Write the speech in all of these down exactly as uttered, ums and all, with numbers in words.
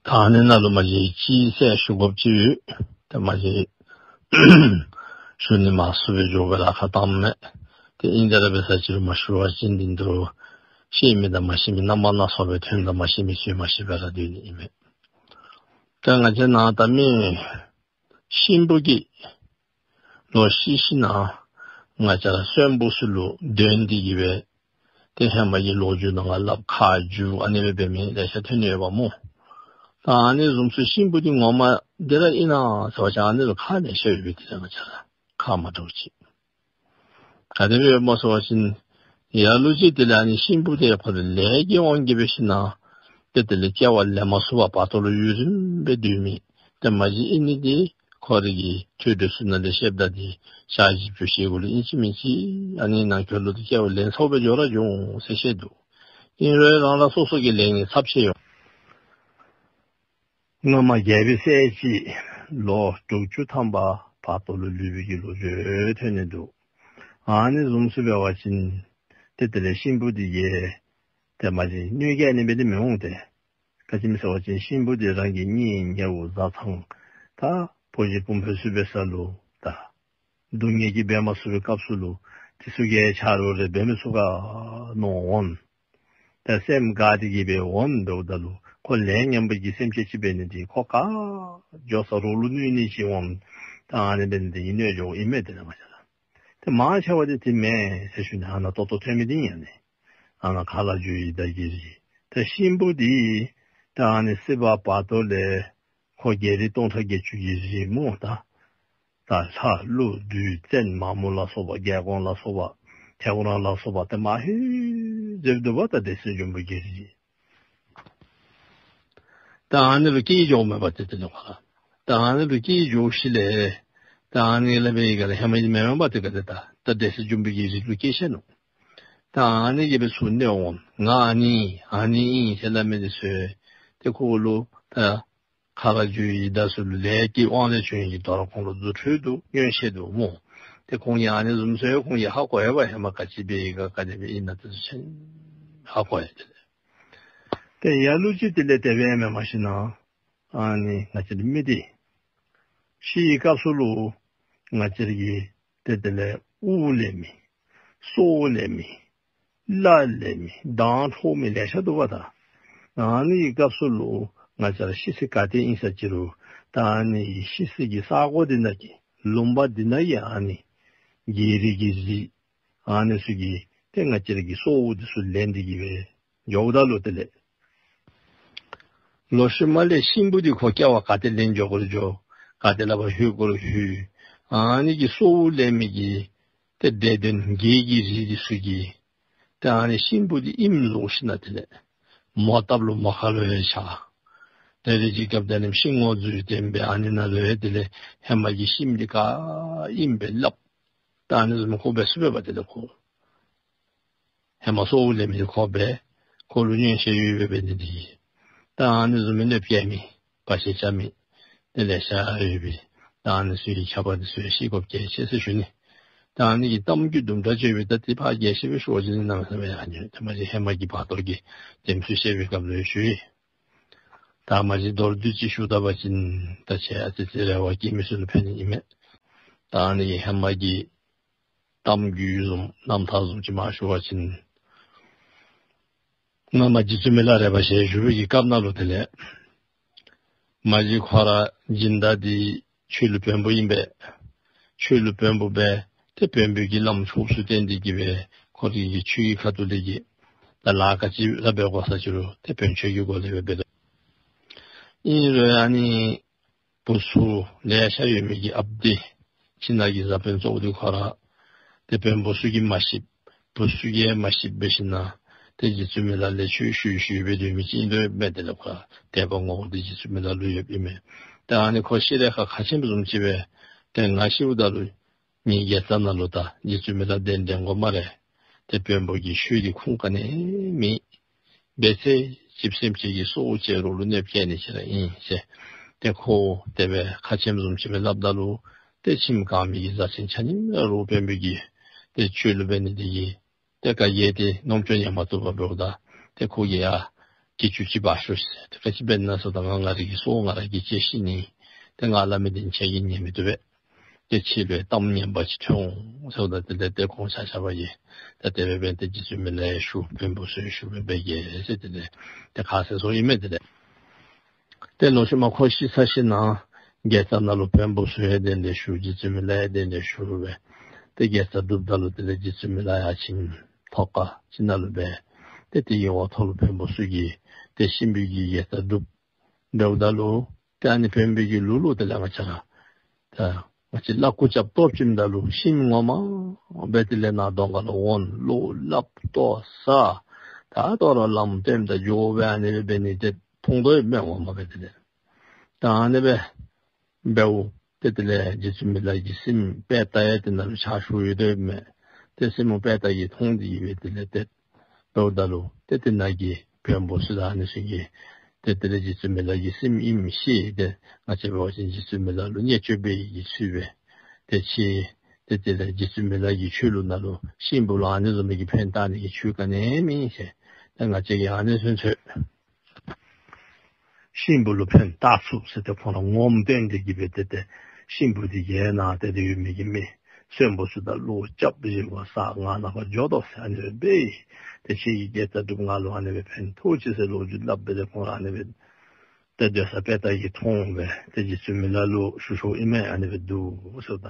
ད་ཨ་ནི་ནང་ལུ་མ་གཞི་ཅིག་ཟེར་ཞུ་དགོཔ་ཅིག་ཡོད། ཏེ་མ་གཞི་ཞུ་ནི་མ་ཚུགས་པའི་འགྱོ་བའི་ལཱ་ཁག་བཏངམ་མས། ཏེ་ཨིན་ཏེ་ར་འབད་ས་ཅིག་རུང་མ་ཞུ་བ་ཅིན་འདི་འདྲ་ཤེས་མི་དང་མ་ཤེས་མི་རྣམ་པ་སྣ་ཚོགས་སྦེ་ཐོན་དང་མ་ཤེས་མི་ཚུ་མ་ཤེས་པར་ར་སྡོད་ནི་ཨིན་མས། ཏེ་ང་བཅས་ནང་ད་མི་གཤིན་པོ་གི་ལོག་ཤི་ཞིནམ་ང་བཅས་ར་གསོན་པོ་ཚུ་ལུ་འདོན་ཏེ་གི་སྦེ་ཏེ་ཧེ་མ་གི་ལོ་རྒྱུས་ནང་ལུ་སླབ་ཁ་བསྒྱུར་ཨ་ནི་སྦེ་འབད་མི་ལེ་ཤ་ཐོན་ནི་ཡོདཔ་སྨོ། ད་ཨ་ནི་བཟུམ་ཚུ་གཤིན་པོ་འདི་ངོ་མ་འདི་ར་ཨིན་ན་ཟེར་བ་ཅིན་ཨ་ནི་ལུ་ཁག་ལེ་ཤ་ཡོད་པས། ཏེ་ང་བཅས་ར་ཁག་མ་འདྲཝ་ཅིག་ག་དེ་སྦེ་ཡོདཔ་སྨོ་ཟེར་བ་ཅིན་ལ་ལུ་ཅིག་དེ་ལས་ཨ་ནི་གཤིན་པོ་དེ་ཁོ་རའི་ལས་ཀྱི་དབང་གིས་འབད་ཞིནམ་ཏེ་དེ་ལས་སྐྱེ་བ་ལེན་མ་ཚུགས་པར་བར་དོ་ལུ་ཡུན་རིངམོ་སྦེ་སྡོད་མི་ཏེ་མ་གཞི་ཨིན་ནི་འདི་ཁོ་རའི་གི་ཐོས་གྲོལ་ཚུ་ནང་ལས་བཤདཔ་ད་འདི་ཞག་བཞི་བཅུ་ཞེ་དགུ་ལུ་ཨིན་ཅི་མིན་ཅི་ཨ་ནི་ནང་འཁོད་ལུ་ཏེ་སྐྱེ་བ་ལེན་ཚུགསཔ་སྦེ་འགྱོ་ར་འགྱོ་འོང་ཟེར་བཤད་འདུག། ཨིན་རུང་རང་རང་སོ་སོ་གི་ལས་ངན་ཚབས་ཆེ་ཡོད། སྔ་མ་རྒྱལ་པོའི་སྲས་ཅིག་ལོ་དྲུག་ཅུ་ཐམ་པ་བར་དོ་ལུ་ལུས་པའི་གི་ལོ་རྒྱུས་ཐོན་ནི་འདུག། ཨ་ནི་བཟུམ་ཚུ་འབད་བ་ཅིན་ཏེ་དེ་ལས་གཤིན་པོ་འདི་གིས་ཏེ་མ་གཞི་གནོད་བསྐྱལ་ནི་སྦེ་འདི་མི་འོང་སྟེ། ག་ཅི་སྨོ་ཟེར་བ་ཅིན་གཤིན་པོ་འདི་རང་གི་གཉེན་ཉེཝ་བཟའ་ཚང་ད་བུ་གཞི་བུམོ་ཚུ་འབད་ས་ལུ་ད་སྡུག་བསྔལ་གྱིས་འབད་མ་ཚུགས་པའི་སྐབས་སུ་ལུ་དེ་ཚུ་གིས་ཆ་རོགས་རེ་འབད་མི་ཚུགས་ག་མནོ་འོང་། ད་སེམས་དགའ་སྟེ་གི་སྦེ་འོང་། འབདཝ་ད་ལུ་ཁོ་ལས་ངན་པ་གི་སེམས་ཅན་ཅིག་འབད་ནི་འདི་ཁོ་ག་འགྱོ་ས་རོགས་ལུ་གནོད་ནི་ཅིག་འོང་། ད་ཨ་ནི་འབད་ནི་འདི་གིས་གནོད་འགྱོཝ་ཨིན་མས། དེ་ལས་མ་བྱ་ད་དེ་མེན་ཟེར་ཞུ་ནི། ཨ་ནཱ་ཏོག་ཏོ་ཐོན་མི་འདི་ཨ་ནི་ཨ་ནཱ་ཁ་ལ་འཇུ་ཡི་ད་གི་རི། ད་གཤིན་པོ་འདི་ད་ཨ་ནི་སྲིད་པ་བར་དོ་ལས་ཁོ་རྒྱལ་རིགས་སྟོང་ཕྲག་བརྒྱད་ཅུ་གི་རིགས་སྨོ། ད་ད་ལྷ་ཀླུ་བདུད་བཙན་མ་མོ་ལ་སོགས་པ་རྒྱལ་འགོང་ལ་སོགས་པ་ཐེའུ་རང་ལ་སོགས་པ་ཏེ་མ་ཧེ་ཟེར་འདུག་པ། ད་སྡེ་སྲིད་འབྱུང་པོ་གི་རིགས། ད་ཨ་ནི་ལུ་སྐྱེས་འགྱོཝ་མས་པ་ཏེ་དེ་ལས་ཁོ་ར། ད་ཨ་ནི་ལུ་སྐྱེས་འགྱོ་ཞིནམ་ལས་ད་ཨ་ནི་ལས་འབད་ག་ལས་ཧེ་མ་ཨིན་མེན་མེན་པ་ཏེ་ག་ཏེ་ད་ད་སྡེ་སྲིད་འབྱུང་པོ་གི་རིགས་ལུ་སྐྱེས་ཤེས་ནུག། ད་ཨ་ནི་གིས་འབད་ཚུར་གནོད་འོང་། ང་ཨ་ནི་ཨ་ནི་ཨིན་ཟེར་སླབ་མི་འདི་ཚུ་ཏེ་ཁོ་ལུ་ད་ཁ་ལ་འཇུ་ཡི་ད་ཚུ་ལུ་ལས་ཀྱི་དབང་ལས་བྱུང་ཡི་གི་དོ་རུང་ཁོང་ལུ་རྫུ་འཕྲུལ་འདུག། མངོན་ཤེས་འདུག་སྨོ། ཏེ་ཁོང་གིས་ཨ་ནི་བཟུམ་ཚུ་ཁོང་གིས་ཧ་གོ་ཡི་པ། ཧེ་མ་ག་ཅི་འབད་ཡི་ག་ག་དེ་སྦེ་ཨིན་ན་དེ་ཚུ་ཆ་མཉམ་ཧ་གོ་ཡི། དེ་ལས་ཏེ་ལ་ལུ་ཅིག་དེ་ལས་དེ་སྦེ་མེན་མ་ཤེས་ན་ཨ་ནི་ང་བཅས་ར་མི་འདི་ཤི་བའི་སྐབས་སུ་ལུ་ང་བཅས་ར་གི་ཏེ་དེ་ལས་དབུགས་ལེན་མི་སྲོག་ལེན་མི་བླ་ལེན་མི་མདངས་འཕྲོག་མི་ལེ་ཤ་འདུག་པ། ད་ཨ་ནི་གི་སྐབས་སུ་ལུ་ང་བཅས་ར་ཤི་ས་ག་ཏེ་ཨིན་ས་ཅི་རུང་ད་ཨ་ནི་ཤི་ས་གི་ས་གོ་འདི་ནང་གི་ལུང་པ་འདི་ནང་གི་ཨ་ནི་རྒྱལ་རིགས་ཀྱི་རིགས་ཨ་ནི་ཚུ་གིས་ཏེ་ང་བཅས་ར་གི་སྲོག་འདི་ཚུ་ལེན་ཏེ་གི་སྦེ་འགྱོཝ་ད་ལུ་དེ་ལས་ལོག་ཤུལ་མ་ལས་གཤིན་པོ་འདི་ཁོ་སྐྱེ་བ་ག་ཏེ་ལེན་འགྱོ་དགོ་རུང་འགྱོ། ག་ཏེ་ལས་ཕར་ལྷོད་དགོ་རུང་ལྷོད། ཨ་ནི་གི་སྲོག་ལེན་མི་གི་ཏེ་སྡེ་དོན་རྒྱལ་གྱི་རིགས་འདི་ཚུ་གིས་ཏེ་ཨ་ནི་གཤིན་པོ་འདི་ཨིནམ་བཟོ་ཞིནམ་དེ་ལས་མོ་བཏབ་ལུ་མོ་ཁ་ལུ་ཡང་བཞག། དེ་ལས་ཅིག་སྐབས་དེ་ལས་ཤིང་ངོ་འཛུལ་ཏེ་འབད་ཨ་ནི་ནང་ལུ་ཡང་དེ་ལས་ཧེ་མ་གི་གཤིན་འདི་ག་ཨིནམ་སྦེ་སླབ། ད་ཨ་ནི་བཟུམ་ཁོ་འབད་ཚུགས་པས་པ། དེ་ལས་ཁོ་ཧེ་མ་སྲོག་ལེན་མི་ཁོ་འབད། ཁོ་ལུ་མངོན་ཤེས་ཡོད་པའི་འབད་ནི་འདི་གིས། ད་ཨ་ནི་བཟུམ་མའི་གནོད་བསྐྱལ་མི་བར་ཆད་རྐྱབ་མི་དེ་ལེ་ཤ་ཡོད་པས། ད་ཨ་ནི་ཚུ་གི་ཁྱབ་པ་འདི་ཚུ་ཡང་ཤེས་དགོཔ་གལ་ཆེ་ཟེར་ཞུ་ནི། ད་ཨ་ནི་གི་གཏམ་རྒྱུད་དུམ་གྲ་ཅིག་ཡོད་པས། ད་དེ་ཕར་རྒྱས་ཤིང་སྦེ་ཞུ་བ་ཅིན་གནམ་མེད་ས་མེད་ཡང་ཡོད། ད་མ་གཞི་ཧེ་མ་གི་བར་དོ་གི་དེམ་ཚུ་བཤད་པའི་སྐབས་ལུ་ཞུ་ཡི། ད་མ་གཞི་མདོར་བསྡུས་ཅིག་ཞུ་ད་པ་ཅིན་ད་ཁྱེད་ཨ་ཙི་ཙི་རེ་བ་བསྐྱེད་མི་ཚུ་ལུ་ཕན་ནི་ཨིན་མས། ད་ཨ་ནི་གི་ཧེ་མ་གི་གཏམ་རྒྱུད་བཟུམ་རྣམ་ཐར་བཟུམ་ཅིག་མར་ཞུ་བ་ཅིན་སྔ་མ་རྗེ་བཙུན་མི་ལ་རས་པ་ཞལ་བཞུགས་པའི་གི་སྐབས་ནང་ལུ་དེ་ལས་མ་གཞི་ཁོ་ར་སྦྱིན་བདག་འདི་ཆོས་ལུགས་བོན་པོ་ཨིན་པས། ཆོས་ལུགས་བོན་པོ་འབད་དེ་བོན་པོའི་གི་བླམ་ཆོསཔ་ཚུ་བསྟེན་ཏེ་གི་སྦེ་ཁོ་རའི་གི་ཆོས་ཀྱི་ཁ་ཐུག་ལས་ཀྱི་ད་ལཱ་ག་ཅི་ར་འབད་དགོ་ས་ཅི་རུང་ཏེ་བོན་ཆོས་ཀྱི་སྒོ་ལས་སྦེ་འབད་དོ། ཨིན་རུང་ཨ་ནི་བུ་ཚུ་ལེ་ཤ་ཡོད་མི་གི་ཨཔ་འདི་ཁྱིམ་ནང་གི་བཟའ་དཔོན་གཙོ་བོ་འདི་ཁོ་ར་ཏེ་བོན་པོ་ཚུ་གིས་མ་ཤེསཔ་བུ་ཚུ་གིས་མ་ཤེསཔ་འབད་ཞིན་ན་ཏེ་རྗེ་བཙུན་མི་ལ་ལས་ཆོས་ཞུ་ཞུ་སྦེ་སྡོད་མི་ཅིག་ཨིན་དོ་མས། དེ་ལས་ཁོ་ར་དད་པ་ངོ་བོ་འདི་རྗེ་བཙུན་མི་ལ་ལུ་ཡོདཔ་ཨིན་མས། ཏེ་ཨ་ནི་ཁོ་ཤི་རན་ཁར་ཁ་ཆེམས་བཟུམ་ཅིག་སྦེ་ཏེ་ང་ཤིཝ་ད་ལུ་ངེའི་དགེ་རྩ་ནང་ལུ་ད་རྗེ་བཙུན་མི་ལ་གདན་འདྲེན་དགོ་སྨ་རེ། ཏེ་བོན་པོ་གི་ཆོས་འདི་ཁུངས་ག་ནི་མེད། འབད་ཚད་ཅིག་སེམས་ཅན་གྱི་སྲོག་བཅད་རོགས་ལུ་གནོད་བསྐྱལ་ནི་ཅིག་ར་ཨིན་ཟེར། ཏེ་ཁོ་དེ་སྦེ་ཁ་ཆེམས་བཟུམ་ཅིག་སྦེ་སླབ་ད་ལུ་ཏེ་ཁྱིམ་གང་མི་གི་བཟའ་ཆེན་ཆ་མཉམ་ར་རོགས་བོན་པོ་གི་ཏེ་ཆོས་ལུ་འབད་ནི་འདི་གིས་ཏེ་ག་གིས་ཏེ་རྣམ་ཅོ་ཉན་མ་བཏུབ་པར་འབདཝ་ད་ཏེ་ཁོ་གིས་ཡ་ གྱི་ཅུང་ཅིག་འབག་ཤོག་ཟེར། ཏེ་ག་ཅི་འབད་ན་ཟེརཝ་ད་ང་ང་རའི་གི་སྲོག་ང་ར་གིས་བཅད་ཤི་ནི། ཏེ་ང་སླབ་མི་འདི་ཁྱེད་ཀྱིས་ཉན་མི་བཏུབ་པས། ཏེ་ཁྱེད་ལུ་གཏམ་ངན་པ་ཅིག་ཐོན་འོང་ཟེརཝ་ད་དེ་ལས་ཏེ་ཁོང་ཆ་ཁྱབ་ཀྱིས་ད་དེ་སྦེ་འབད་ཏེ་རྗེ་བཙུན་མི་ལ་ཡང་ཞུ་བོན་པོ་ཚུ་ཞུ་སྦེ་འབད་གེ་ཟེར་དེ་ལས་ཏེ་ཁ་གསལ་སོང་ཡི་མས། དེ་ལས་ཏེ་ལོག་ཤུལ་མ་ཁོ་ཤི་ཚར་ཞིནམ་ལས་དགེ་རྩ་ནང་ལུ་བོན་པོ་ཚུ་ཡང་གདན་འདྲེན་ཞུ། རྗེ་བཙུན་མི་ལ་ཡང་གདན་འདྲེན་ཞུ་སྦེ་ཏེ་དགེ་རྩ་སྒྲུབ་ད་ལུ་དེ་ལས་རྗེ་བཙུན་མི་ལ་ཡང་ཁྱིམ་ཐོག་ཁ་ཅིག་ནང་ལུ་སྦེ་ཏེ་དེ་གི་འོག་ཐོག་ལུ་བོན་པོ་ཚུ་གིས་ཏེ་གཤིན་པོའི་གི་དགེ་རྩ་སྒྲུབ་འབདཝ་ད་ལུ་ཏེ་ཨ་ནི་བོན་པོའི་གི་ལུགས་ལུ་དེ་ལས་ང་བཅས་ར་ད་ང་བཅས་གླགས་སྐུ་རྐྱབ་ལྟོ་བྱིནམ་ད་ལུ་ཤིང་ངོ་མ་སྦེ་དེ་ལས་ནཱ་གདོང་ཁ་ལུ་འོང་། བློ་སླབ་ལྟོ་བཟའ། ད་ལྟོ་ར་ལམ་སྟོནམ་དང་འགྱོ་སྦེ་ཨ་ནི་སྦེ་འབད་ནི་དེ་མཐོང་དོ་ཡོདཔ་མས་ངོ་མ་སྦེ་དེ་ལས། ད་ཨ་ནི་སྦེ་འབདཝ་ཏེ་དེ་ལས་རྗེ་བཙུན་མི་ལ་གི་སྲིངམོ་པེ་ཏ་ཡང་དེ་ནང་ལུ་ཕྱག་ཞུ་ཡོད་དོ་ཡོདཔ་མས། ཏེ་སྲིངམོ་པེ་ཏ་གིས་མཐོང་སྟེ་གི་སྦེ་དེ་ལས་ཏེ་འབདཝ་ད་ལུ་ཏེ་དེ་ནང་གི་བོན་པོ་ཚུ་དང་ཨ་ནི་ཚུ་གིས་ཏེ་དེ་ལས་རྗེ་བཙུན་མི་ལ་གི་སྲིངམོ་ཨིནམ་ཤེས། ཏེ་ང་བཅས་འབད་བ་ཅིན་རྗེ་བཙུན་མི་ལ་ལུ་བརྙས་བཅོས་འབད་ནི་གི་ཚུལ་སྦེ་ཏེ་ཁྱེད་ཏེ་དེ་ལས་རྗེ་བཙུན་མི་ལ་གི་ཆོས་ལུགས་ནང་ལུ་གཤིན་པོ་ལུ་ཨ་ནི་བཟུམ་མའི་གི་ཕན་བཏགས་ནི་གི་ཆོས་ག་ནི་ཡང་མེད་ཟེར། ཏེ་ང་བཅས་ཀྱིས་ཨ་ནི་ཚུ་ཚུ་གཤིན་པོ་ལུ་ཕན་བཏགས་ཚུགས་ཟེར་ཏེ་ཁོང་ར་ངོམ་སྟོན་ཏེ་གི་སྦེ་ཏེ་ཏེ་གཤིན་པོ་འདི་གིས་ནཱ་ཏེ་ཏེ་ཡོད་མི་གི་མི་གསོན་པོ་ཚུ་དང་བློ་རྐྱབ་སྦེ་བཞེས་པར་ས་ང་ནཱ་ཕར་འགྱོ་དོ་ཟེར་ཨ་ནི་སྦེ་འབད། ཏེ་ཁྱེད་ཀྱིས་དགེ་རྩ་སྒྲུབ་ང་ལུ་ཨ་ནི་སྦེ་ཕན་ཐོགས་ཅི་ཟེར་ལོ་རྒྱུས་སླབ་སྦེ་ཏེ་ཁོང་ར་ཨ་ནི་སྦེ་ཏེ་སྡོད་ས་པེ་ཏ་གིས་མཐོང་སྦེ་ཏེ་རྗེ་བཙུན་མི་ལ་ལུ་ཞུ་ཞུཝ་ཨིན་མས། ཨ་ནི་སྦེ་འདུག་ཟེརཝ་ད་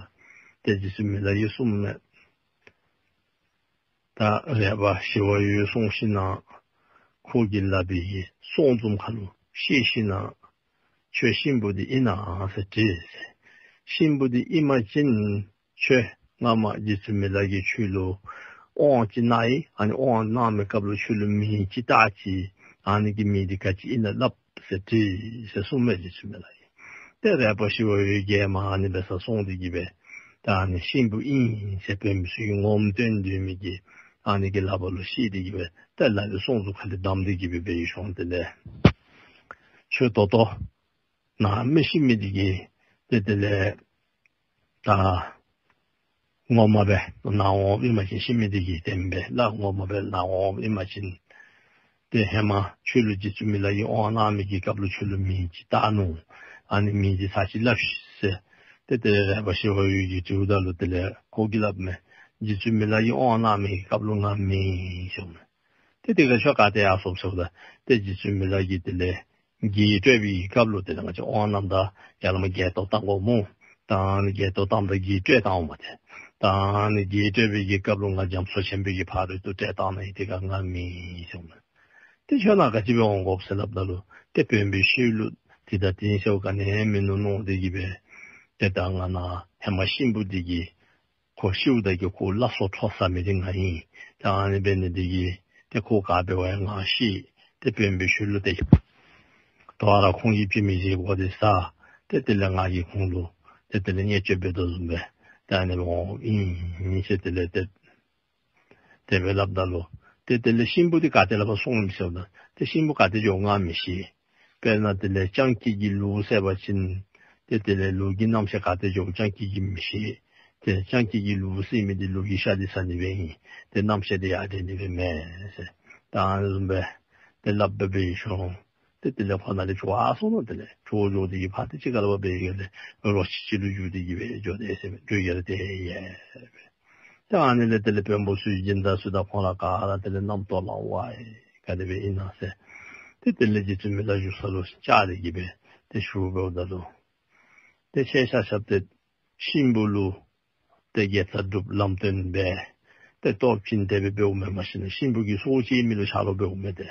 ཏེ་རྗེ་བཙུན་མི་ལ་གིས་གསུངམ་མས། ད་རས་པ་ཞི་བ་འོད་སོང་ཞིནམ་ལས་ཁོ་གིས་སླབ་པའི་གི་གསུང་རྩོམ་ཁ་ལུ་བཤད་ཞིནམ་ལས་ཁྱོད་གཤིན་པོ་འདི་ཨིན་ན་ཟེར་དྲིས་ཟེར། གཤིན་པོ་འདི་ཨིན་པ་ཅིན་ཁྱོད་སྔ་མ་རྗེ་བཙུན་མི་ལ་གིས་ཁྱོད་ལུ་དབང་ཅིག་གནང་ཡི། ཨ་ནི་དབང་གནང་མི་སྐབས་ལུ་ཁྱོད་ལུ་མེ་ཅིག་བཏགས་ཅི། ཨ་ནི་གི་མེ་འདི་ག་ཅི་ཨིན་ན་སླབ་ཟེར་དྲིས་ཟེར་གསུངམ་མས་རྗེ་བཙུན་མི་ལ་གིས། ཏེ་རས་པ་ཞི་བ་འོད་རྒྱལ་མ་ཨ་ནི་སྦེ་ས་སོང་སྟེ་གི་སྦེ་ད་ཨ་ནི་གཤིན་པོ་ཨིན་ཟེར་བོན་པོ་ཚུ་གིས་ངོམ་སྟོན་སྡོད་མི་གི་ཨ་ནི་གི་ལག་པ་ལུ་བཤེད་དེ་གི་སྦེ་ཏེ་ལག་པའི་སྲོག་རྩུབ་ཁ་ལས་བསྡམས་ཏེ་གི་སྦེ་འབད་ཡི་ཤོང་། དེ་ལས་ཁྱོད་ད་ལྟོ་ནཱ་མི་ཤི་མི་འདི་གིས་ཏེ་དེ་ལས་ད་ངོ་མ་སྦེ་ནཱ་འོངམ་ཨིན་པ་ཅིན་ཤི་མི་འདི་གིས་དེ་སྦེ་ལགས་ངོ་མ་སྦེ་ནཱ་འོངམ་ཨིན་པ་ཅིན་ཏེ་ཧེ་མ་ཁྱོད་ལུ་རྗེ་བཙུན་མི་ལ་གིས་དབང་གནང་མི་གི་སྐབས་ལུ་ཁྱོད་ལུ་མེ་ཅིག་བཏགས་ནུག། ཨ་ནི་མེ་འདི་ཚར་ཅིག་སླབ་ཤིག་ཟེར། ཏེ་དེ་ལས་རས་པ་ཞི་བ་འོད་ཀྱིས་དྲིཝ་ད་ལུ་དེ་ལས་ཁོ་གིས་སླབ་མས། རྗེ་བཙུན་མི་ལ་གིས་དབང་གནང་མི་གི་སྐབས་ལུ་ང་མེད་ཟེར་མས། ཏེ་དེ་སྒང་ཁྱོད་ག་ཏེ་ཡར་སོངམ་ཟེརཝ་ད་ཏེ་རྗེ་བཙུན་མི་ལ་གིས་དེ་ལས་བགེགས་བསྐྲད་པའི་སྐབས་ལུ་དེ་ལས་ང་བཅས་དབང་གནངམ་ད་ཡར་ལས་མར་བགེགས་གཏོར་བཏང་དགོ་སྨོ། ད་ཨ་ནི་བགེགས་གཏོར་བཏངམ་ད་བགེགས་བསྐྲད་བཏངམ་མས་ཏེ། ད་ཨ་ནི་བགེགས་བསྐྲད་པའི་གི་སྐབས་ལུ་ང་རྒྱ་མཚོ་ཆེན་པོའི་གི་ཕ་རོལ་ཏུ་བསྐྲད་བཏང་ནི་དེ་སྒང་ང་མེད་ཟེར་མས། ཏེ་ཁྱོད་ནཱ་ག་ཅི་སྦེ་འོང་དགོཔ་ཟེར་སླབ་ད་ལུ་ཏེ་བོན་པོའི་ཆོས་ལུགས་འདི་དང་དེ་ཚུ་ག་ནི་ཡང་མིན་ནུག་མནོ་སྟེ་གི་སྦེ་ཏེ་ད་ང་ནཱ་ཧེ་མ་གཤིན་པོ་འདི་གིས་ཁོ་ཤིཝ་ད་གི་ཁོ་ལ་སོགས་འཕྲོག་བསད་མི་འདི་ང་ཨིན། ད་ཨ་ནི་འབད་ནི་འདི་གིས་ཏེ་ཁོ་ག་འབད་བ་ཡང་ང་ཤེས། ཏེ་བོན་པོའི་ཆོས་ལུགས་འདི་གིས་དོ་རུང་ཁོང་གིས་བྱིན་མི་བཞེས་དགོ་དེ་ཟེར། ཏེ་དེ་ལས་ང་གིས་ཁོང་ལུ་ཏེ་དེ་ལས་བརྙས་བཅོས་འབད་དོ་བཟུམ་སྦེ་ད་ཨ་ནི་འོང་ཨིན་ཟེར་དེ་ལས་ཏེ་དེ་སྦེ་སླབ་ད་ལུ་ཏེ་དེ་ལས་གཤིན་པོ་འདི་ག་ཏེ་ལས་ཕར་སོང་ཡི་ཟེརཝ་ད་ཏེ་གཤིན་པོ་ག་ཏེ་འགྱོ་ང་མི་ཤེས། དཔེར་ན་དེ་ལས་སྤྱང་ཀི་གིས་ལུག་བསད་པ་ཅིན་ཏེ་དེ་ལས་ལུག་གི་རྣམ་ཤེས་ག་ཏེ་འགྱོ་སྤྱང་ཀི་གིས་མི་ཤེས། ཏེ་སྤྱང་ཀི་གིས་ལུག་བསད་མི་འདི་ལུག་གི་ཤ་འདི་ཟ་ནི་སྦེ་ཨིན། ཏེ་རྣམ་ཤེས་འདི་ཡར་འདྲེན་ནི་སྦེ་མེན་ཟེར། ད་ཨ་ནི་བཟུམ་སྦེ་ཏེ་སླབ་སྦེ་འབད་ཡི་ཤོང་། ཏེ་དེ་ལས་ཁོ་ནཱ་ལས་བྱོག་སོང་ནུག། དེ་ལས་བྱོག་འགྱོ་སྟེ་གི་ཕར་ཏེ་ཅིག་ཁ་ལས་ཕར་འབད་ཡི་ག་ལས་རོ་ཁྱི་ཅིག་ལུ་འགྱུར་ཏེ་གི་སྦེ་འགྱོ་དེས་ཟེར་སྦེ་འགྱོ་ཡི་ག་ལས་ཏེ་ཡ་སྦེ། ཏེ་ཨ་ནི་ལས་དེ་ལས་བོན་པོ་ཚུ་སྦྱིན་བདག་ཚུ་དང་ཁོང་ར་ག་ར་དེ་ལས་རྣམ་རྟོག་ལང་བ་ཡི་ག་དེ་སྦེ་ཨིན་ན་ཟེར། ཏེ་དེ་ལས་རྗེ་བཙུན་མི་ལ་བཞུགས་ས་ལུ་བཅར་ཏེ་གི་སྦེ་ཏེ་ཞུ་འབདཝ་ད་ལུ་ཏེ་ཁྱེད་ཆ་ཁྱབ་ཏེ་གཤིན་པོ་ལུ་ཏེ་དགེ་རྩ་སྒྲུབ་ལམ་སྟོན་འབད་ཏེ་ལྟོ་བྱིན་དེ་སྦེ་འབདཝ་མེན་མ་གཞི་ནས་གཤིན་པོ་གི་སྲོག་བཅད་མི་ལུ་ཆ་རོགས་འབདཝ་མས་ཏེ།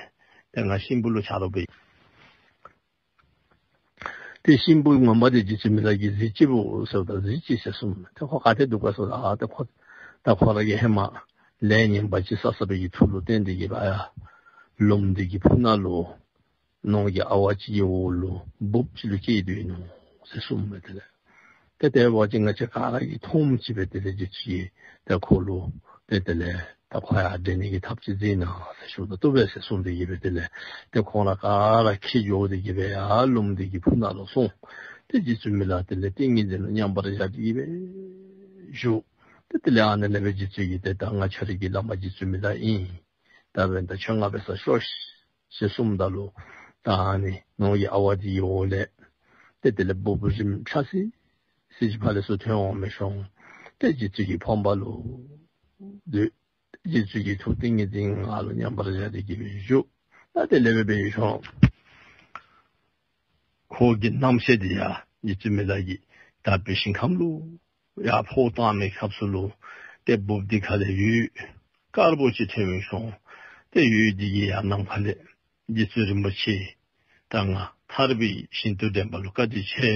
ཏེ་ང་གཤིན་པོ་ལུ་ཆ་རོགས་འབད། ཏེ་གཤིན་པོ་ངོ་མ་འདི་རྗེ་བཙུན་མི་ལ་གིས་གཟི་བརྗིད་པོ་ཟེརཝ་ད་གཟི་བརྗིད་ཟེར་གསུངམ་མས། ཏེ་ཁོ་ག་ཏེ་འདུག་ག་ཟེརཝ་ད་ཨ་ཏེ་ཁོ་ད་ཁོ་ར་གིས་ཧེ་མ་ལས་ངན་པ་ཅིག་བསགས་བསགས་པའི་གི་མཐུ་ལུ་བརྟེན་ཏེ་གི་སྦེ་ཡར་ལུངམ་འདི་གི་ཕུ་ནང་ལུ་ནོར་གྱི་ཨ་ཝ་ཅིག་གི་འོག་ལུ་འབུཔ་ཅིག་ལུ་སྐྱེས་སྡོད་ནུག་ཟེར་གསུངམ་མས། དེ་ལས་ཏེ་དེ་འབད་བ་ཅིན་ང་བཅས་ག་ར་གིས་མཐོངམ་ཅིག་སྦེ་དེ་ལས་རྗེ་བཙུན་གྱིས་ཏེ་ཁོ་ལུ་ཏེ་དེ་ལས་ད་ཁོ་ཡར་འདྲེན་ནི་གི་ཐབས་ཅིག་མཛད་གནང་ཟེར་ཞུཝ་ད་བཏུབ་པས་ཟེར་གསུངས་ཏེ་གི་སྦེ་དེ་ལས་ཏེ་ཁོང་ར་ག་ར་ཁྱིད་འགྱོ་སྟེ་གི་སྦེ་ཡར་ལུངམ་འདི་གི་ཕུ་ནང་ལུ་སོང་། ཏེ་རྗེ་བཙུན་མི་ལ་དེ་ལས་ཏིང་ངེ་འཛིན་ལུ་མཉམ་པར་བཞག་སྟེ་གི་སྦེ་བཞུགས། ཏེ་དེ་ལས་ཨ་ནི་ལས་སྦེ་རྗེ་བཙུན་གྱིས་ཏེ་ད་ང་ཁྱོད་རའི་གི་བླ་མ་རྗེ་བཙུན་མི་ལ་ཨིན། ད་འབདན་ད་ཁྱོད་ང་འབད་སར་ཤོག་ཤིག། ཟེར་གསུངམ་ད་ལུ་ད་ཨ་ནི་ནོར་གྱི་ཨ་ཝ་འདི་གི་འོག་ལས་ཏེ་དེ་ལས་འབུཔ་རིངམ་ཕྲ་སི་སི་ཅིག་ཕར་ལས་ཚུར་ཐོན་འོང་མི་ཤོང་། ཏེ་རྗེ་བཙུན་གྱི་ཕོར་པ་ལུ་སྡོད། རྗེ་བཙུན་གྱི་ཐུགས་ཏིང་ངེ་འཛིན་ང་ལུ་མཉམ་པར་བཞག་སྟེ་གི་སྦེ་བཞུགས། ད་དེ་ལས་སྦེ་འབད་ཡོད་ཤོང་། ཁོ་གི་རྣམ་ཤེས་འདི་ཡང་རྗེ་བཙུན་མི་ལ་གིས་དག་པའི་ཞིང་ཁམས་ལུ་ཡར་འཕོ་བཏང་མི་སྐབས་སུ་ལུ་ཏེ་འབུཔ་འདི་ཁ་ལས་འོད་དཀར་པོ་ཅིག་ཐོན་མི་ཤོང་། ཏེ་འོད་འདི་གིས་ཡར་ནམ་མཁའ་ལས་རྗེ་བཙུན་རིན་པོ་ཆེ་ད་ང་ཐར་པའི་ཞིང་དུ་འདྲེན་པ་ལུ་བཀའ་དྲིན་ཆེ་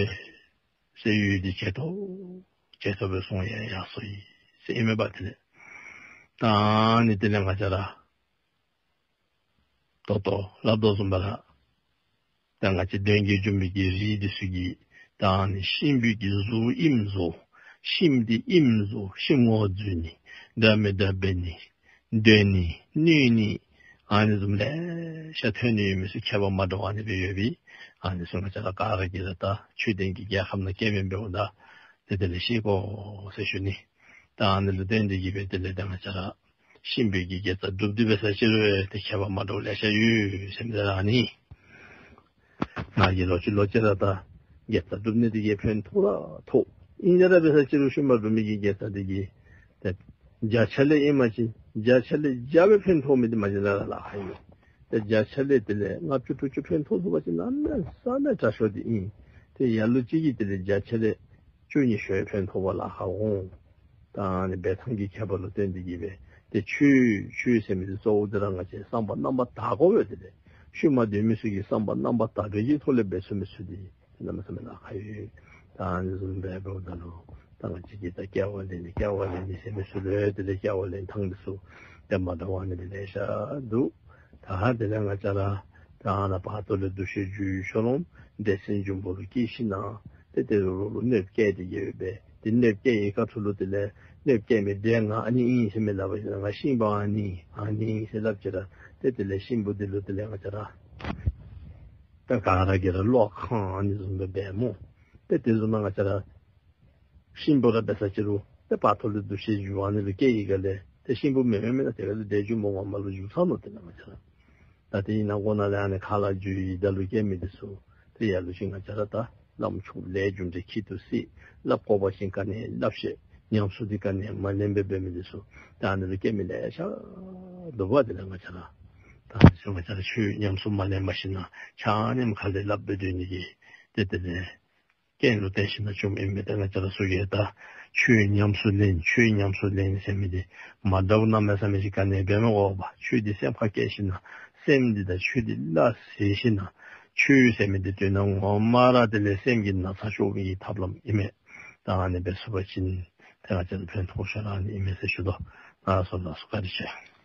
ཟེར་འོད་འདི་ཇེ་མཐོ་ཇེ་མཐོ་སྦེ་སོང་ཡར་ཡར་སོ་ཡི་ཟེར་ཨིན་མས་པ། དེ་ལས་ད་ཨ་ནི་དེ་ལས་ང་བཅས་ར་ད་ལྟོ་སླབ་དོ་བཟུམ་སྦེ་ར་ད་ང་བཅས་གདོན་བགེགས་འཇོམས་པའི་གི་རིགས་འདི་ཚུ་གིས་ད་ཨ་ནི་གཤིན་པོའི་གི་གཟུགས་ཨིནམ་བཟོ། གཤིན་འདི་ཨིནམ་བཟོ། གཤིན་ངོ་འཛུལ་ནི་འདྲ་མི་འདྲ་འབད་ནི་འདོན་ནི་གནོད་ནི་ཨ་ནི་བཟུམ་ལེ་ཤ་ཐོན་ནི་ཡོད་མི་ཚུ་ཁྱད་པར་མ་འདྲཝ་ཨ་ནི་སྦེ་ཡོད་པས། ཨ་ནི་ཚུ་ང་བཅས་ར་ག་ར་གིས་ར་ད་ཆོས་ལྡན་གྱི་རྒྱལ་ཁམས་ནང་སྐྱེ་མི་འབདཝ་ད་དེ་དེ་ལས་ཤེས་དགོ་ཟེར་ཞུ་ནི། ད་ཨ་ནི་ལུ་བརྟེན་ཏེ་གི་སྦེ་དེ་ལས་ད་ང་བཅས་ར་གཤིན་པོའི་གི་དགེ་རྩ་སྒྲུབ་སྟེ་འབད་ས་ཅིག་རུང་ཏེ་ཁྱད་པར་མ་འདྲཝ་ལེ་ཤ་ཡོད་ཟེར་མི་ར་ཨ་ནི། ང་གིས་ལོག་ཅི་ལོག་ཅི་ར་ད་དགེ་རྩ་སྒྲུབ་ནི་དེ་གིས་ཕན་ཐོགས་ར་ཐོགས། ཨིན་རུང་ར་འབད་ས་ཅིག་རུང་ཤུལ་མ་སྒྲུབ་མི་གི་དགེ་རྩ་དེ་གིས་ཏེ་བརྒྱ་ཆ་ལས་ཨིན་མས་ཅི། བརྒྱ་ཆ་ལས་བརྒྱ་སྦེ་ཕན་ཐོགས་མི་དེ་མ་གཞི་ནང་ར་ལཱ་ཁག་ཡོད། ཏེ་བརྒྱ་ཆ་ལས་དེ་ལས་ལྔ་བཅུ་དྲུག་ཅུ་ཕན་ཐོགས་ཚུགས་པ་ཅིན་གནམ་མེད་ས་མེད་དྲག་ཤོས་དེ་ཨིན། ཏེ་ལ་ལུ་ཅིག་གིས་དེ་ལས་བརྒྱ་ཆ་ལས་བཅུ་གཉིས་ཤོས་ཕན་ཐོགས་པར་ལཱ་ཁག་འོང་། ད་ཨ་ནི་འབད་ཐངས་ཀྱི་ཁྱད་པར་ལུ་བརྟེན་ཏེ་གི་སྦེ་ཏེ་ཆོས་ཆོས་ཟེར་མི་དེ་གཙོ་བོ་དེ་ར་ང་བཅས་བསམ་པ་རྣམ་པར་དག་དགོ་པས། དེ་ལས་ཤུལ་མ་སྡོད་མི་ཚུ་གིས་བསམ་པ་རྣམ་པར་དག་པའི་གི་ཐོག་ལས་འབད་ཚུགས་མི་ཚུ་དེ་གནམ་མེད་ས་མེད་ལཱ་ཁག་ཡོད། ད་ཨ་ནི་བཟུམ་སྦེ་འབདཝ་ད་ལུ་ད་ང་བཅས་ཀྱིས་ད་སྐྱེ་བ་ལེན་ནི་སྐྱེ་བ་ལེན་ནི་ཟེར་མི་ཚུ་ལུ་དེ་ལས་སྐྱེ་བ་ལེན་ཐངས་འདི་ཚུ་ཏེ་མ་འདྲཝ་ཨ་ནི་སྦེ་ལེ་ཤ་འདུག། ད་དེ་ལས་ང་བཅས་ར་ད་ཨ་ནཱ་བར་དོ་ལས་འདུ་ཤེས་བསྒྱུར་ཡོད་ཤོ་ལོང་འདྲེ་སྲིན་འབྱུང་པོ་ལུ་སྐྱེས་ཞིན་ན་ཏེ་དེ་རུ་ལུ་གནོདཔ་བཀལ་ཏེ་གི་སྦེ་ཏེ་གནོདཔ་བཀལ་བའི་ཁ་ཐུག་ལུ་དེ་ལས་གནོདཔ་བཀལ་མི་འདྲེ་ང་ཨ་ནི་ཨིན་ཟེར་མི་སླབ་པ་ཅིན་ང་གཤིན་པོ་ཨ་ནི་ཨ་ནི་ཨིན་ཟེར་སླབ་ཅི་ར་ཏེ་དེ་ལས་གཤིན་པོ་དེ་ལུ་དེ་ལས་ང་བཅས་ར་ད་ག་ར་གིས་ར་བློ་ཁེངས་ཨ་ནི་བཟུམ་སྦེ་འབད་སྨོ། ཏེ་དེ་བཟུམ་མ་ང་བཅས་ར་གཤིན་པོ་ར་འབད་ས་ཅིག་རུང་ཏེ་བར་དོ་ལས་འདུ་ཤེས་བསྒྱུར་ཨ་ནི་ལུ་སྐྱེ་བའི་སྒང་ལས་ཏེ་གཤིན་པོ་མེན་མེན་མེན་ན་ཏེ་ག་ལས་འདྲེ་འབྱུང་པོ་ངོ་མ་ལུ་འགྱུར་ཚར་ནུག། དེ་ལས་ང་བཅས་ར་ད་དེ་ཨིན་ན་གོ་ན་ལས་ཨ་ནི་ཁ་ལ་འཇུ་ཡི་ད་ལུ་སྐྱེ་མི་དེ་ཚུ་ཏེ་ལ་ལུ་ཅིག་ང་བཅས་ར་ད་བླམ་ཆོསཔ་ལས་རྒྱུ་འབྲས་ཁྱད་དུ་བསད། སླབ་དགོ་པ་ཅིན་ག་ནི་སླབ་ཤེས། ཉམས་སུ་དེ་ག་ནི་མ་ལེན་པར་འབད་མི་དེ་ཚུ་ད་ཨ་ནི་ལུ་སྐྱེ་མི་ལེ་ཤ་འདུག་པ། དེ་ལས་ང་བཅས་ར་ད་ཨ་ནི་ཚུ་ང་བཅས་ར་ཆོས་ཉམས་སུ་མ་ལེན་པར་ཞིན་ན་ཆ་མཉམ་ཁ་ལས་སླབ་སྦེ་སྡོད་ནི་གི་ཏེ་དེ་ལས་རྐྱེན་ལུ་བརྟེན་ཞིན་ན་བྱུངམ་ཨིན་མས། ཏེ་ང་བཅས་ར་ཚུ་གིས་ད་ཆོས་ཉམས་སུ་ལེན་ཆོས་ཉམས་སུ་ལེན་ཟེར་མི་འདི་མ་འདྲཝ་གནམ་མེད་ས་མེད་ཅིག་ག་ནི་འབད་མི་དགོ་པས། ཆོས་འདི་སེམས་ཁར་བསྐྱེད་ཞིན་ན་སེམས་འདི་དང་ཆོས་འདི་སླ་བསྲེ་ཞིན་ན་ཆོས་ཟེར་མི་འདི་དོན་ངོ་མ་ར་དེ་ལས་སེམས་ཀྱི་ན་ཚ་གཅོད་པའི་ཐབས་ལམ་ཨིན་མས། ད་ཨ་ནི་འབད་ཚུགས་པ་ཅིན་ཏེ་ང་བཅས་ར་ཕན་ཐོགས་ཤོས་ར་ཨ་ནི་ཨིན་མས་ཟེར་ཞུ་དོ། ལགས་སོ་ལགས་སོ། བཀའ་དྲིན་ཆེ།